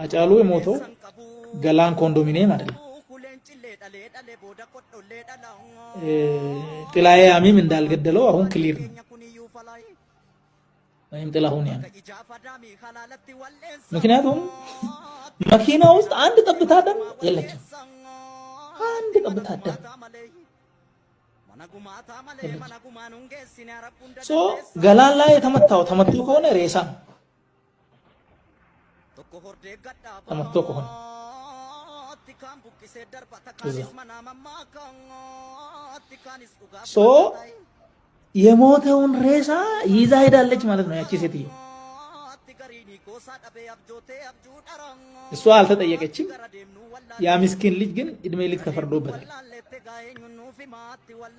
አጫሉ የሞተው ገላን ኮንዶሚኒየም አይደለም። ጥላዬ ያሚም እንዳልገደለው አሁን clear ነው፣ ወይም ጥላሁን ያሚ። ምክንያቱም መኪና ውስጥ አንድ ጠብታ ደም የለችም። አንድ ጠብታ ደም so ገላን ላይ የተመታው ተመቶ ከሆነ ሬሳ ነው። ተመቶ ከሆነ so የሞተውን ሬሳ ይዛ ሄዳለች ማለት ነው ያቺ ሴትዮ። እሷ አልተጠየቀችም። ያ ምስኪን ልጅ ግን እድሜ ልክ ተፈርዶበታል።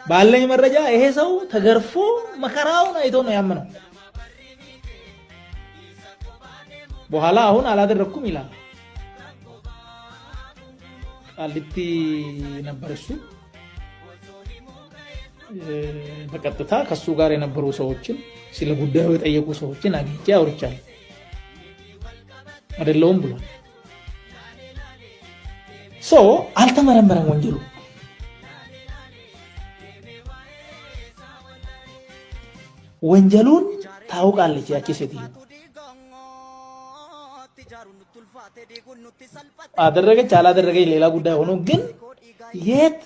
ባለኝ መረጃ ይሄ ሰው ተገርፎ መከራውን አይቶ ነው ያመነው። በኋላ አሁን አላደረኩም ይላል። ቃሊቲ ነበር እሱ። በቀጥታ ከሱ ጋር የነበሩ ሰዎችን ስለ ጉዳዩ የጠየቁ ሰዎችን አግኝቼ አውርቻለሁ። አይደለውም ብሏል። So አልተመረመረም ወንጀሉ። ወንጀሉን ታውቃለች ያቺ ሴትዮ። አደረገች አላደረገች ሌላ ጉዳይ ሆኖ ግን የት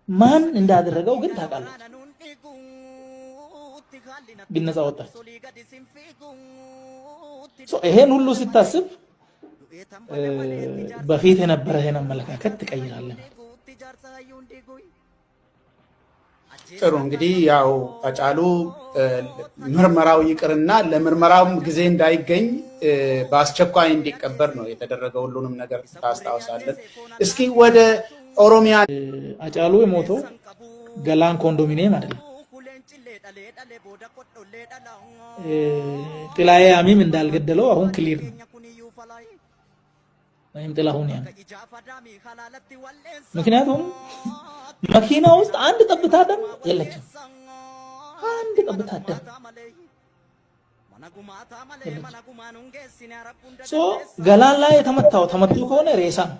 ማን እንዳደረገው ግን ታውቃለች። ግን ነፃ ወጣች። ይሄን ሁሉ ስታስብ በፊት የነበረህን አመለካከት ትቀይራለህ። ጥሩ፣ እንግዲህ ያው አጫሉ ምርመራው ይቅርና ለምርመራውም ጊዜ እንዳይገኝ በአስቸኳይ እንዲቀበር ነው የተደረገው። ሁሉንም ነገር ታስታውሳለን። እስኪ ወደ ኦሮሚያ። አጫሉ የሞተው ገላን ኮንዶሚኒየም አይደለም። ጥላዬ ያሚም እንዳልገደለው አሁን clear ነው፣ ወይም ጥላሁን ያሚ። ምክንያቱም መኪና ውስጥ አንድ ጠብታ ደም የለችም። አንድ ጠብታ ደም። So ገላን ላይ የተመታው ተመቶ ከሆነ ሬሳ ነው።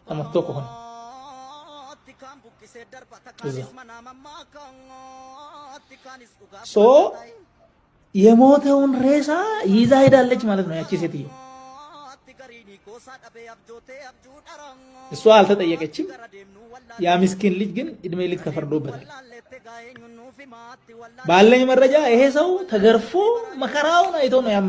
ተመቶ ከሆነ so የሞተውን ሬሳ ይዛ ሄዳለች ማለት ነው ያቺ ሴትዮ። እሷ አልተጠየቀችም። ያ ምስኪን ልጅ ግን እድሜ ልክ ተፈርዶበታል። ባለኝ መረጃ ይሄ ሰው ተገርፎ መከራውን አይቶ ነው።